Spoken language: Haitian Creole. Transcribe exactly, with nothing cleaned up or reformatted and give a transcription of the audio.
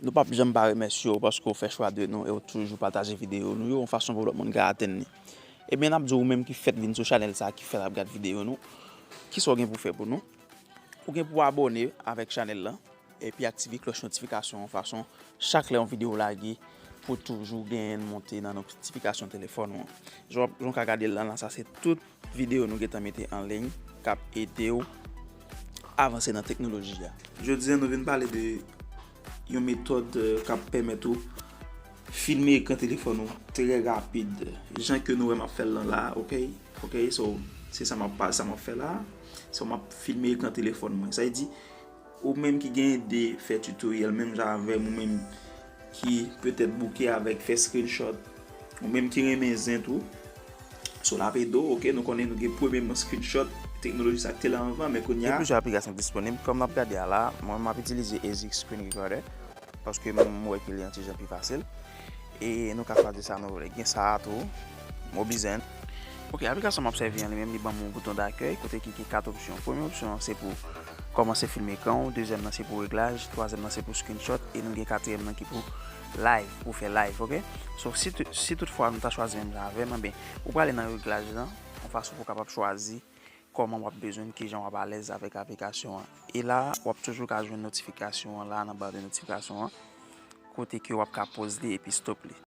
Nou p ap janm pa remèsye w paske w fè chwa de nou e w toujou pataje videyo nou yo yon fason pou lòt moun ka atenn li. Ebyen, n ap di w, ou menm ki fèk vin sou chanèl sa a, ki fèk ap gad videyo nou, kisa w gen pou fè pou nou? Ou gen pou abòne avèk chanèl la, epi aktive klòch notifikasyon an fason chak lè yon videyo lage pou toujou genyen l monte nan notifikasyon telefòn ou an. Jan w ap, jan w ka gade l la, la sa se tout videyo nou gentan mete an liy k ap ede w avanse nan teknoloji a. Jodi a, nou vin pale de yon metòd, eh, k ap pèmèt ou filme ekran telefòn ou trè rapid, jan ke nou wè m ap fè l lan la, oke? Oke, so, se sa m ap, sa m ap fè la. So, m ap filme ekran telefòn mwen. Sa vle di, ou menm ki gen ide fè tutoriel menm jan avè m, ou menm ki petèt bouke avèk fè screenshot, ou menm ki renmen zen tou, so l ap ede w, oke? Nou konnen nou gen premyèman screenshot, teknoloji sa k te la anvan, men kounye a. Gen plizyè aplikasyon ki disponib. Kòm n ap gade a la, mwen m ap itilize Easy Screen Recorder, paske m wè ke li yon ti jan pi fasil. E nou ka chwazi sa nou vle. Gen sa a tou, Mobizen. Oke, aplikasyon m ap sèvi an li menm, li ban m yon bouton dakèy, kote ki gen kat opsyon. Premye opsyon an se pou kòmanse filme ekran w, dezyèm nan se pou reglaj, twazyèm nan se pou screenshot, e nou gen katriyèm nan ki pou live, pou fè live, oke? So, si, si toutfwa nou ta chwazi menm jan avè m, enben, ou prale nan reglaj lan, yon fason pou w kapab chwazi kòman w ap bezwen l, kijan w ap alèz avèk aplikasyon an. E la, w ap toujou ka jwenn notifikasyon an la, nan ba de notifikasyon an, kote ke w ap ka poz li epi stop li.